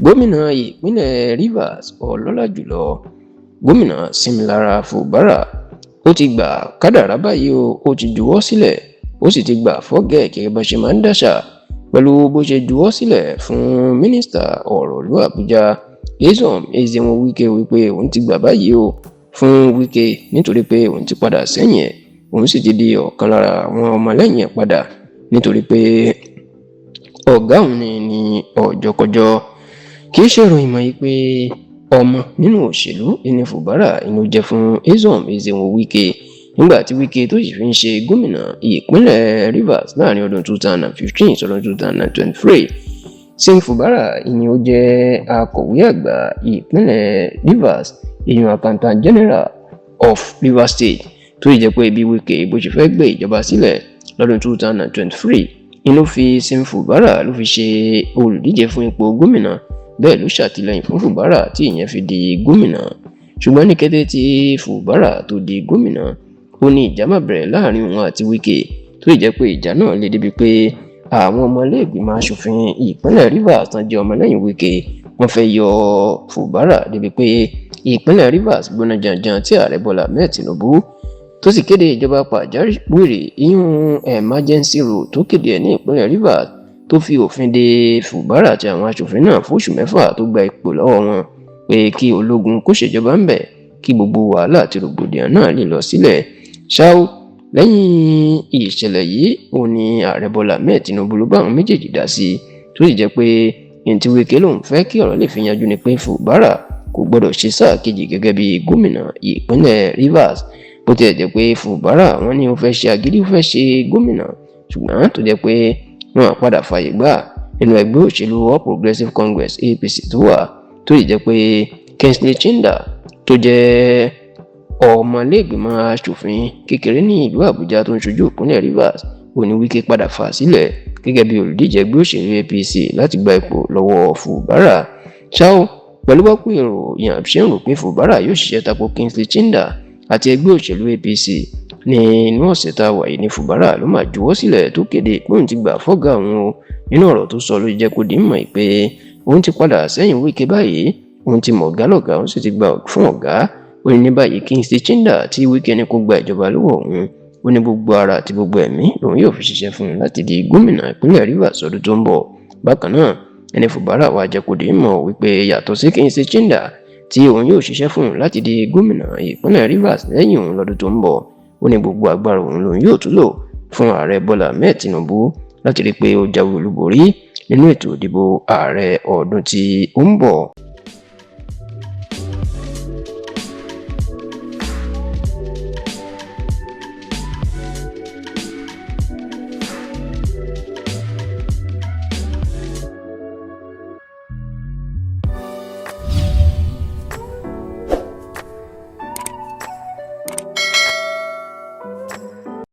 Gómìnà ìpínlẹ̀ Rivers, ọlọ́lá jùlọ Gómìnà Siminalayi Fubara, ó ti gbà kádàrá báyìí o. Ó ti juwọ́ sílẹ̀, ó sì ti gbà fọ́gá ẹ̀ gẹ́gẹ́ bá ṣe máa ń dáṣà. Pẹ̀lú bó ṣe juwọ́ sílẹ̀ fún Mínísítà ọ̀rọ̀ ìlú Àbújá, Nyesom Ezenwo Wike, wípé òun ti gbà báyìí o fún Wike, nítorí pé òun ti padà sẹ́yìn ẹ̀, òun sì ti di ọ̀kan lára àwọn ọmọlẹ́yìn ẹ̀ padà, nítorí pé ọ̀gá òun ni ní ọjọ́kọjọ́. Kì í ṣe ìròyìn mọ́ yìí pé ọmọ nínú òṣèlú ní Fubara inú jẹ́ fún Nyesom Ezenwo Wike, nígbà tí Wike tó sì fi ń ṣe gómìnà ìpínlẹ̀ Rivers láàrin ọdún 2015 sọdún 2023. Sim Fubara ni ó jẹ́ akọ̀wé àgbà ìpínlẹ̀ Rivers, ìyẹn Accountant General of Rivers State, tó sì jẹ́ pé bí Wike bó ṣe fẹ́ gbé ìjọba sílẹ̀ lọ́dún 2023, inú fi Sim Fubara ló fi ṣe olùdíje fún ipò gómìnà. Bẹ́ẹ̀ ló ṣàtìlẹ́yìn fún Fubara tí ìyẹn fi di gómìnà. Ṣùgbọ́n ní kété tí Fubara tó di gómìnà, ó ní ìjà máa bẹ̀rẹ̀ láàrin òun àti Wike, tó sì jẹ́ pé ìjà náà lè débi pé àwọn ọmọlẹ́gbìmọ̀ asòfin ìpínlẹ̀ Rivers tán jẹ́ ọmọlẹ́yìn Wike, wọ́n fẹ́ yọ Fubara, débi pé ìpínlẹ̀ Rivers gbóná janjan, tí Ààrẹ Bọ́lá Ahmed Tinubu tó sì kéde ìjọba pàjáwìrì, ìyún emergency rule, tó kéde ẹ̀ ní ìpínlẹ̀ Rivers, tó fi òfin de Fubara àti àwọn aṣòfin náà fóṣù 6, tó gba ipò lọ́wọ́ wọn, pé kí ológun kó ṣèjọba ń bẹ̀, kí gbogbo wàhálà àti rògbòdìyàn náà lè lọ sílẹ̀. Ṣá o, lẹ́yìn ìṣẹ̀lẹ̀ yìí, òun ni Ààrẹ Bọ́lá Ahmed Tinubu ló bá àwọn méjèèjì dá sí i, tó sì jẹ́ pé ní tí Wike lòun fẹ́ kí ọ̀rọ̀ lè fi yanjú ni pé Fubara kò gbọ́dọ̀ ṣe sáà kejì gẹ́gẹ́ bí gómìnà ìpínlẹ̀ Rivers. Bó tilẹ̀ jẹ́ pé Fubara, wọ́n ní ó fẹ́ ṣe agídí, ó fẹ́ ṣe gómìnà, ṣùgbọ́n tó jẹ́ pé wọ́n padà fààyè gbà nínú ẹgbẹ́ òṣèlú All Progressives Congress, APC, tó wà, tó sì jẹ́ pé Kingsley Chinda, tó jẹ́ ọmọlẹ́gbìmọ̀ asòfin kékeré ní ìlú Àbújá tó ń ṣojú ìpínlẹ̀ Rivers, ó ní Wike padà fà sílẹ̀ gẹ́gẹ́ bí olùdíje ẹgbẹ́ òṣèlú APC láti gba ipò lọ́wọ́ Fubara. Ṣá o, pẹ̀lú wọ́pọ̀ èrò yàn ṣe ń rò pé Fubara yóò ṣiṣẹ́ tako Kingsley Chinda àti ẹgbẹ́ òṣèlú APC, ní inú ọ̀sẹ̀ tá a wà yìí ní Fubara ló máa juwọ́ sílẹ̀, tó kéde pé òun ti gbà fọ́gá òun o. Nínú ọ̀rọ̀ tó sọ, ló jẹ́ kó di mọ̀ pé òun ti padà sẹ́yìn Wike báyìí, òun ti mọ̀ ọ̀gá lọ̀gá, òun sì ti gbà fún ọ̀gá. Ó ní ní báyìí, Kingsley Chinda tí Wike ní kó gba ìjọba lọ́wọ́ òun, ó ní gbogbo ara àti gbogbo ẹ̀mí lòun yóò fi ṣiṣẹ́ fún un láti di gómìnà ìpínlẹ̀ Rivers ọdún tó ń bọ̀. Bákan náà, ẹni Fubara wá jẹ́ kó di mọ̀ wípé yàtọ̀ sí Kingsley Chinda tí òun yóò ṣiṣẹ́ fún un láti di gómìnà ìpínlẹ̀ Rivers lẹ́yìn òun lọ́dún tó ń bọ̀, ó ní gbogbo agbára òun lòun yóò tún lò fún Ààrẹ Bọ́lá Ahmed Tinubu láti rí i pé ó jáwé olúborí nínú ètò ìdìbò ààrẹ ọdún tí ó ń bọ̀.